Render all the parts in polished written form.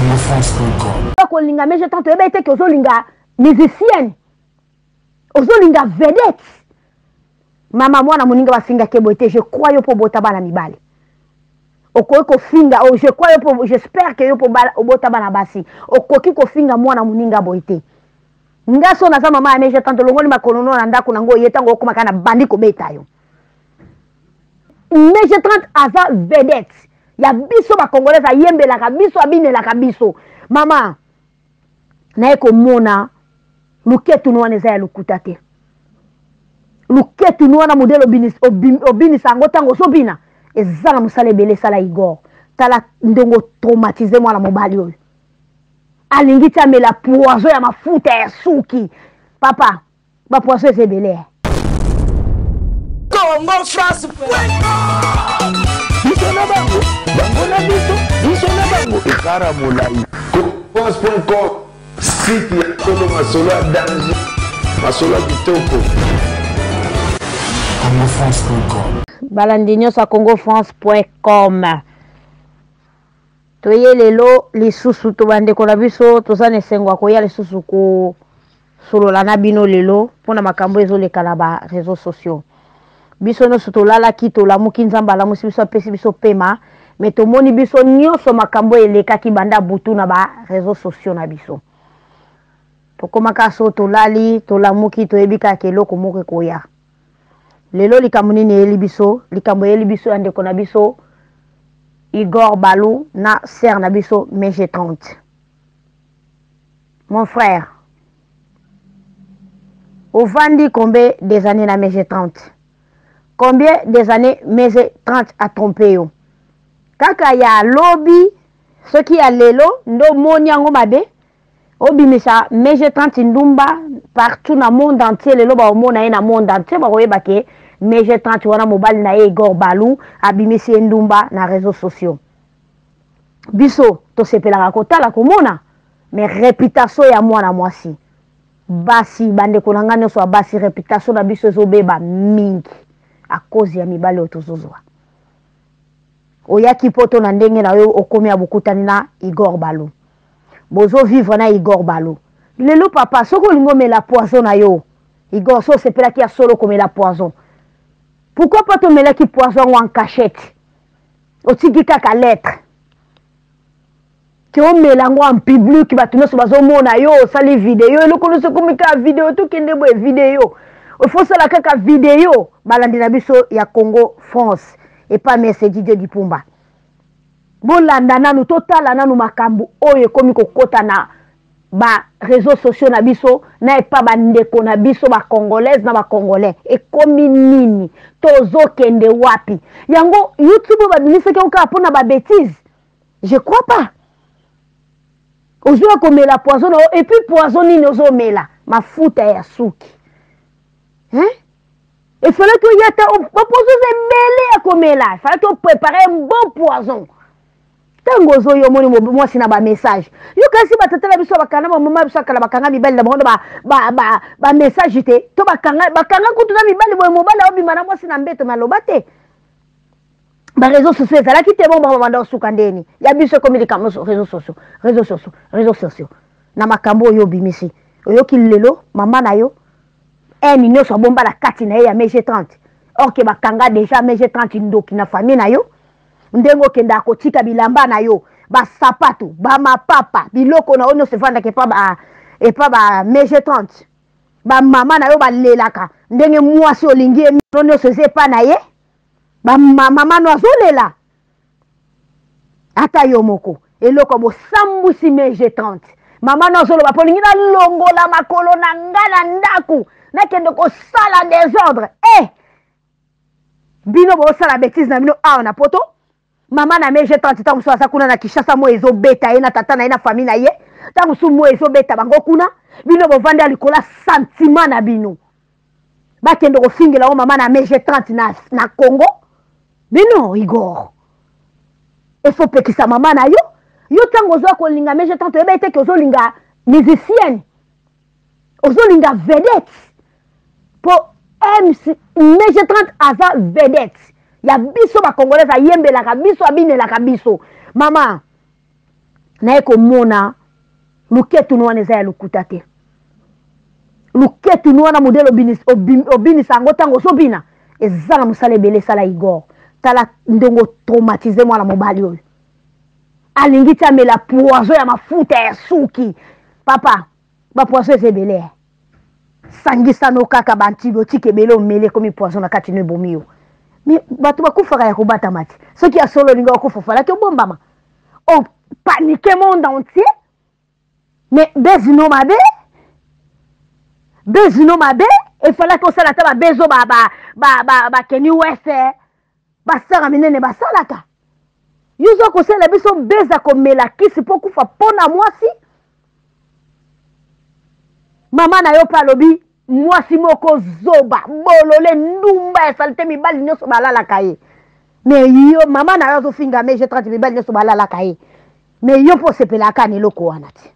Congofrance.com. Kolinga mais je tente oyeba ete ke ozolinga musicienne, ozolinga vedette. Mama mwana moninga bafingaki boye te. Je crois yo mpo obota bana mibali, okoki kofinga. Oh, je crois yo mpo, j'espère que yo mpo obota bana basi, okoki kofinga mwana moninga boye te. Nga so naza mama ya meje tante, olongoli makolo no na ndako nango, ye ntango okoma kaka na bandi kobeta yo. Meje 30 aza vedette ya biso bacongolais, ayembelaka biso, abinelaka biso. Mama naye komona luketunu wana eza ya lokuta te. Luketunu wana modele obinisa yango ntango ozobina, eza na mosala ebele esala. Igor, tala ndenge otraumatise mwana mobali oyo alingi ti amela poison ya mafuta ya suki. Papa, bapoison eza ebele. Congo France. Biso na bango, bango na biso, biso na bango, ekara molai. France.com, site ya solo, masolo ya danger, masolo ya kitoko. Congofrance.com. Balandi nyonso ya congofrance.com, toye lelo lisusu to bandeko na biso, toza na esengo ya koya lisusu kosolola na bino lelo mpona makambo ezoleka na ba réseaux sociaux. Biso nyonso tolalaki, tolamuki, Nzambe alamusi biso, apesi biso pema, me tomoni biso nyonso makambo elekaki banda butu na ba réseaux sociaux na biso. Tokomaka so tolali, tolamuki, toyebi kaka eloko moko ekoya lelo. Likambo nini eyeli biso? Likambo eyeli biso ya ndeko na biso Igor Balou na sœur na biso Mege 30. Mon frère, ovandi combien des années na Mege 30? Combien des années Mege 30 a trompé yo? Kaka ya lobi, soki ya lelo nde omoni yango mabe, obimisa Mege 30 ndumba partout na monde entier. Lelo baomona ye na monde entier, bakoyeba ke Mege 30 wana, mobali na ye Igor Balu abimisi ye ndumba na réseaux sociaux. Biso tosepelaka kotala, komona, mais réputation ya mwana mwasi, basi, bandeko na ngai nyonso ya basi, réputation na biso ezobeba mingi à cause ya mibali oyo tozozwa. Oyaki poto na ndenge na yo, okomi ya bokutani na Igor Balu, bozovivre na Igor Balu lelo. Papa, soki olingi omela poison na yo, Igor, so osepelaki ya solo komela poison, pourquoi pas tomelaki poison yango en cachette? Otiki kaka lettre ke omela yango en public, bato nyonso bazomona yo, osali video, eloko nyonso ekomi kaka video. Tokende boye, video ifo osala kaka video. Balandi na biso ya Congo France epa Mese Didier Dipumba, bolanda nanu, totala nanu makambo oyo ekomi kokɔta na ba réseaux sociaux na biso na epa bandeko na biso bacongolaise na bacongolais. Ekomi nini? Tozokende wapi? Yango YouTube oyo babimisaki yango kaka mpona babêtises? Je crois pas. Ozwa komela poison na yo, et puis poison nini ozomela? Mafuta ya suki, hein? Efalaki oya ta bapoison eza ebele ya komela, efalaki oprépare un bon poison. Ntango ozoya, omoni mwasi na bamessage yo, kasi batata na biso bakanga, bamama biso akala bakanga mibali na bango na bamessage te, to bakanga, bakanga kutu na mibali boye, mobali aobima na mwasi na mbeto, maloba te. Baréseaux sociaux ezalaki te. Bongo babanda osuka ndeni ya biso ekomi likambo réseaux sociaux, réseaux sociaux, réseaux sociaux na makambo oyo obimisi. Oyoki lelo mama na yo ene nyonso abomba na kati na ye ya Mege 30, or ke bakanga déjà Mege 30 ndoki na famille na yo. Ndenge okendaka kotika bilamba na yo, basapatu, bamapapa, biloko na yo nyonso evandaka epa ba Mege 30, bamama na yo balelaka ndenge mwasi olingi ye nyonso eza epa na ye. Bamama no azolela, ata yo moko eloko bosambwisi Mege 30. Mama no azoloba mpo olingi nalongola makolo na nga na ndako, nakende kosala désordre. Eh, bino bosala bêtise na bino awa na poto. Mama na Mege 30, ntango mosusu aza kuna na Kinshasa, moi ezobeta ye na tata na ye na famille na ye, ntango mosusu moi ezobeta bango kuna. Bino bovandi ya likolo ya sentiment na bino, bakende kofingela ngo mama na Mege 30 na Congo. Bino, Igor, efo pekisa mama na yo. Yo ntango ozwa kolinga Mege 30, oyeba ete ke ozolinga musicienne, ozolinga vedette, mpo MC Mege 30 aza vedette ya biso bacongolais, ayembelaka biso, abinelaka biso. Mama. Naye komona luketu wana eza ya lokuta te. Luketu wana modele obinisa yango ntango ozobina eza na mosala ebele esala Igor. Tala ndongo traumatise mwana mobali oyo. Alingi ti amela poison ya mafuta ya suki. Papa, ba poison eza ebele. Eh. Sangisa no kaka ba antibiotique ebele omeli ekomi poison na kati no ebomi yo. Mais bato bakufaka ya kobatama te. Soki ya solo olingi okufa falaki obombama. O panique monde entier. Mais bezino mabe. Bezino mabe. Efalaki osala ata ba bezo ba ba ba ba, ba Kenny West. Eh. Basara minene basalaka. Yo oza kosalela biso beza komela kisi mpo okufa mpo na mwasi. Mama na yo mpe alobi mwasi moko zoba bolole ndumba ya salite mibali nyonso balalaka ye. Me yo mama na yo azofinga me je 30 mibali nyonso balalaka ye. Me yo mpo osepelaka na eloko wana te.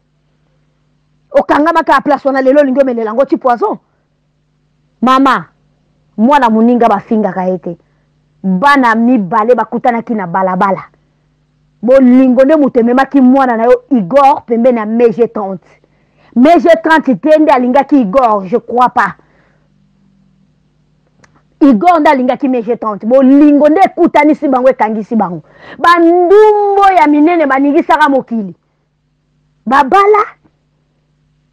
Okangamaka ya place wana lelo olingi omelela yango ti poison. Mama, mwana moninga bafingaka ye te. Bana mibale bakutanaki na balabala. Bolingo nde moto ememaki mwana na yo Igor pembeni ya Meje 30. Meje 30 te nde alingaki Igor, je crois pas. Igor nde alingaki Meje 30. Bolingo nde ekutanisi bango, ekangisi bango. Bandumbo ya minene baningisaka mokili. Babala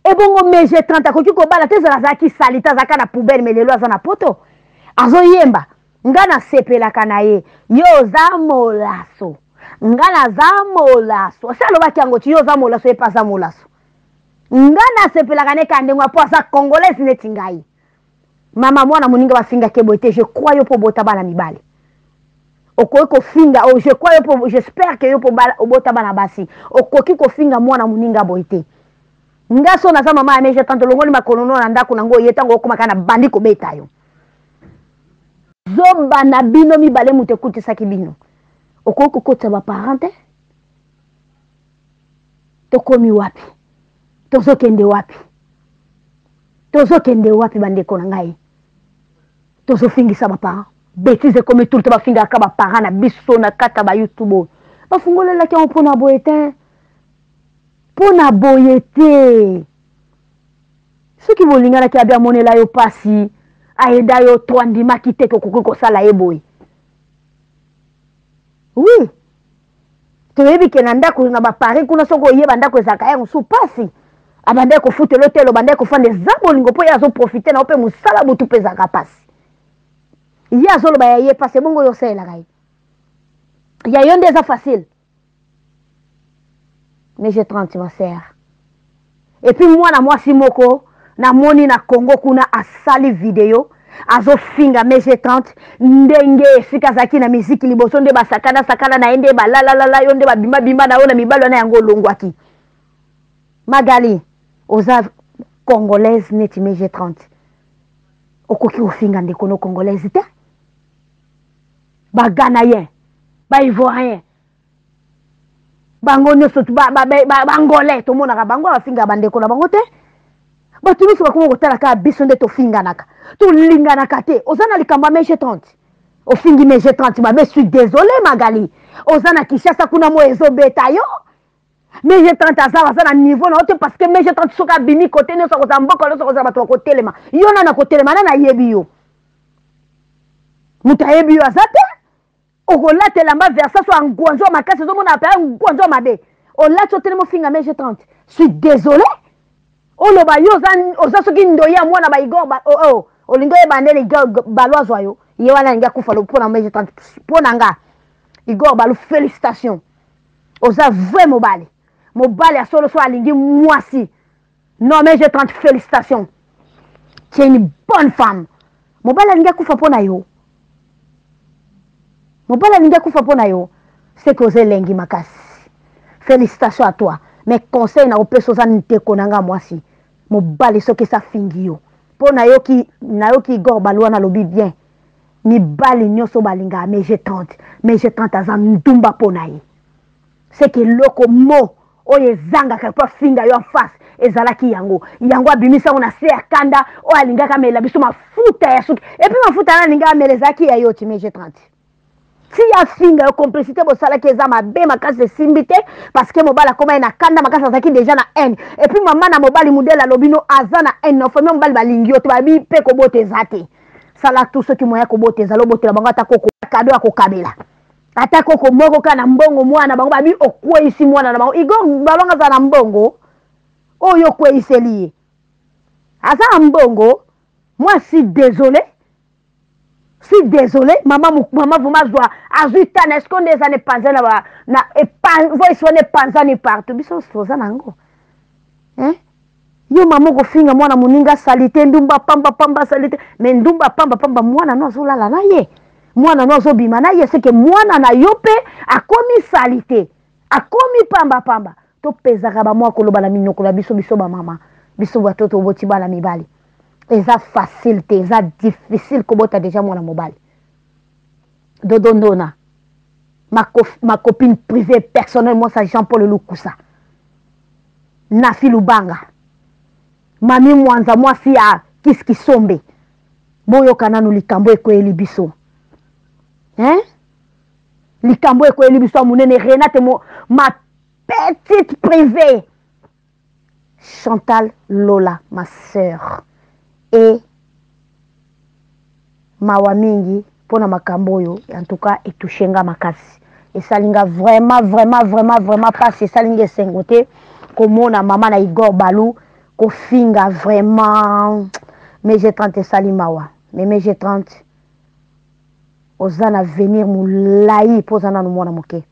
ebongo Meje 30 akoki kobala te, ezala azalaki salite, azalaka na poubelle, mais lelo aza na poto azoyemba. Nga nasepelaka na ye, yo oza molaso, nga naza molaso. Asi alobaki yango ti, yo oza molaso, ye pe aza molaso. Nga nasepelaka ne kaka ndenge po aza congolaise neti ngai. Mama mwana moninga bafingaki boye te, je crois yo po obota bana mibali. Okoki kofinga, oh, je crois yo po, j'espère que yo po obota bana basi. Okoki kofinga mwana moninga boye te. Nga so naza mama ya meje tante longoli makolo no na ndako nango ye tango okoma kana bandi kobeta yo. Zoba na bino mibale moto ekutisaki bino. Okoki kokotisa ba parents te? Tokomi wapi? Tozokende wapi? Tozokende wapi bandeko na ngai? Tozofingisa ba parents. Bêtise ekomi tout le temps bafingaka ba parents na biso na kata ba YouTube oyo. Bafungolelaki yango mpona boye te. Mpona boye te. Soki bolinganaki abi amonela yo pasi, ayeda yo to andimaki te okoki kosala ye boye. Oui. Toyebi ke na ndako na ba Paris kuna soki oyeba ndako ezalaka ya mosusu pasi. Abandaki kofutela hotel, obandaki kofanda eza bolingo mpo ye azoprofite na yo mpe mosala butu mpe ezalaka pasi. Ye azoloba ya ye pasi, ebongo yo osalelaka ye. Ya yo nde eza facile. Mais j'ai 30 ma sœur. Et puis mwana mwasi moko namoni na Congo kuna asali video azofinga mais j'ai 30 ndenge esika azalaki na miziki liboso nde basakana sakana na ye nde balalalala yo nde babima bima na yo na mibali wana yango olongwaki. Magali oza congolaise neti mais j'ai 30 okoki kofinga ndeko no congolaise te. Ba Ghanéen, ba Ivoirien, bango nyonso ba Angolais tomonaka bango bafingaka bandeko na bango te. Bato nyonso bakoma kotala kaka biso nde tofinganaka, tolinganaka te. Oza na likambo ya Meje 30, ofingi Meje 30 mabe, suis désolé Magali. Oza na Kinshasa kuna moyo ezobeta yo. Meje 30 aza aza na niveau na yo te parce que Meje 30 soki abimi kote nyonso akozala mboka nyonso akozala bato bakotelema. Yo nani akotelema? Nani ayebi yo? Moto ayebi yo aza te. Okolata elamba Versace ya ngwanzo ya makasi, ozomona pe ngwanzo ya mabe. Olati otelemi ofinga Meje 30. Suis désolé. Oloba yo oza soki ndoyi ya mwana ba Igor ba, oh, oh, olingi oyeba ndeni Igor Balu azwa yo. Ye wana alingi akufa lo mpona Meje 30. Mpona nga Igor Balu, félicitations. Oza vrai mobali. Mobali ya solo so alingi mwasi. Non mais j'ai 30 félicitations. Tu es une bonne femme. Mobali alingi akufa mpona yo. Mobali alingi akufa mpona yo. C'est que oza elengi makasi. Félicitations à toi. Mais conseil na opesa oza ndeko na nga mwasi. Mobali soki esa fingi yo. Po nayoki Igor Balu wana alobi bien. Mibali nyonso balingaka mais j'ai 30. Mais j'ai 30 aza ndumba mpona ye. C'est que eloko mo oyo ezangaka po afinga yo en face ezalaki yango. Yango abimisa yango na se ya kanda oyo alingaka amela biso mafuta ya suki. Et puis mafuta wana alingaka amela ezalaki ya yo ti mais j'ai 30. Ti afinga yo, complicité bosalaki eza mabe makasi, esimbi te, parce que mobali akoma ye na kanda makasi, azalaki déjà na haine. Et puis mama na mobali modele alobi no aza na haine na famille, mobali balingi yo te, babi mpe kobota eza te. Sala tout soki moya kobota ezali, obotela bango ata koko kado ya kokabela, ata koko moko kaka na mbongo. Mwana bango babi okweyisi mwana na bango Igor Balonga aza na mbongo oyo okweyiseli ye, aza na mbongo. Moi si désolé, si désolé mama. Mama vraiment azwa, azwi tana. Est ce que nde eza na epanza na ba na voice wana epanzani partout? Biso toza na yango, hein? Yo mama okofinga mwana moninga salite, ndumba pamba pamba, salite, mais ndumba pamba pamba, mwana no azolala na ye, mwana no azobima na ye, seke mwana na yo mpe akomi salite, akomi pamba pamba. Topezaka bamwa koloba na minoko na biso, biso bamama, biso bato toboti bana mibali, eza facile te, eza difficile kobota deja mwana mobali. Dodo Ndona, ma copine privée personnelle, moi ça Jean-Paul Lukusa, Nafi Lubanga, Mami Mwanza, mwasi ya Kiskisombe, boyoka nanu likambo ekweyeli biso, hein? Likambo ekweyeli biso ya monene. Renate mo, ma petite privée, Chantal Lola, ma sœur, et mawa mingi mpona makambo oyo. En tout cas etouche nga makasi, esali nga vraiment vraiment vraiment vraiment mpasi, esali nga esengo te komona mama na Igor Balu kofinga vraiment mais G30. Esali mawa, mais G30 oza na avenir molai mpo oza nanu mwana moke.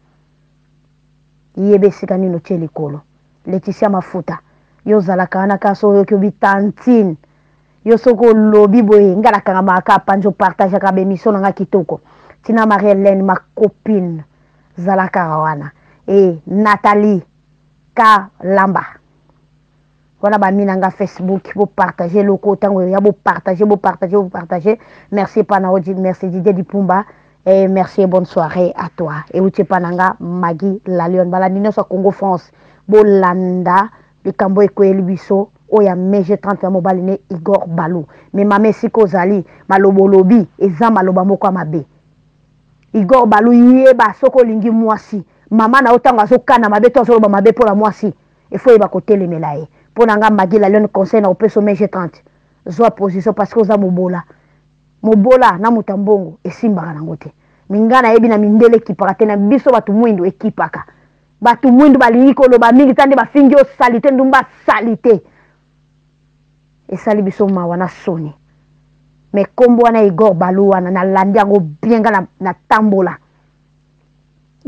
Yeba esika nini otie likolo. Leticia Mafuta, yo ozalaka wana kaka so oyoki obi tantine yo, soki olobi boye nga nakangamaka kaka panzi, opartageaka baémission na nga kitoko. Tina Marie Hélène, ma copine, zala kaka wana. E Nathalie Kalamba wana, bami na nga Facebook, bopartage eloko ntango ya bopartage, bopartage, bopartage. Merci epa na odi, merci Didier Dipumba et merci et bonne soirée à toi. Euti epa na nga Maggie La Lionne. Balandi nyonso ya Congo France, bolanda likambo ekweyeli biso oyo ya mege 30 ya mobali ne Igor Balu. Me mama, esika ozali, maloba olobi eza maloba moko ya mabe. Igor Balu, yeba soki olingi mwasi, mama na yo ntango azokana mabe to azoloba mabe mpo na mwasi, efo yeba kotelemela ye. Mpo na nga Maggie La Lionne, conseil na kopesa mege 30, zwa position, parce que oza mobola. Mobola na moto ya mbongo esimbaka nango te. Me nga nayebi na mindele ekipaka te, na biso bato mwindu ekipaka. Bato mwindu balingi koloba mingi, ta nde bafingi yo salite, ndumba, salite. Esali biso mawa na soni. Me nkombo wana Igor Balu wana, nalandi yango bien, nga natambola na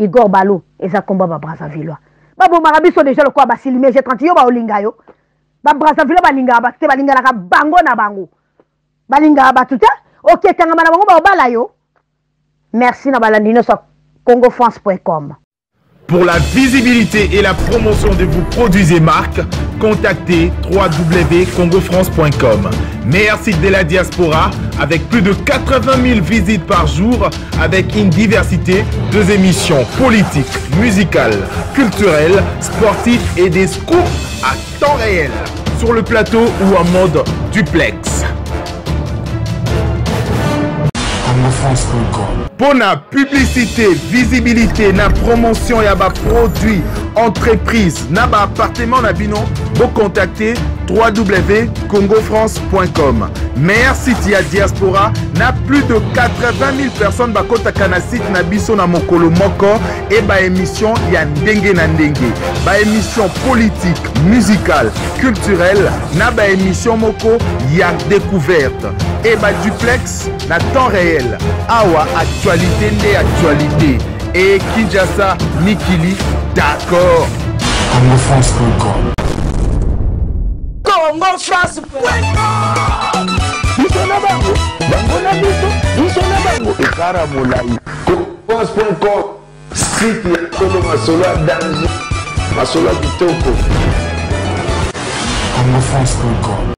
Igor Balu eza nkombo ya Babrazavillois. Babomaka biso deja lokola basilime G30. Yo baolinga yo, Babrazavillois balingaka bato te, balinganaka bango na bango, balingaka bato te. Okekangama na bango, baobala yo. Merci na balandi nyonso ya congofrance.com. Pour la visibilité et la promotion de vos produits et marques, contactez www.congofrance.com. Meilleur site de la diaspora avec plus de 80 000 visites par jour, avec une diversité de émissions politiques, musicales, culturelles, sportives et des scoops à temps réel sur le plateau ou en mode duplex. Pour la publicité, visibilité, na promotion ya ba produit, entreprise, na ba appartement na bino, vous contactez www.congofrance.com. Meilleur site ya diaspora, na plus de 80 000 personnes bakotaka na site na biso na mokolo moko et ba émission ya ndenge na ndenge. Ba émission politique, musicale, culturelle, na ba émission moko ya découverte et ba duplex na temps réel. Awa actualité nde actualité. Et Kinshasa, Mikili, d'accord. congofrance.com. congofrance.com. Biso na bango, bango na biso, biso na bango, ekara molai. France.com, site ya solo, masolo ya danger, masolo ya kitoko. congofrance.com.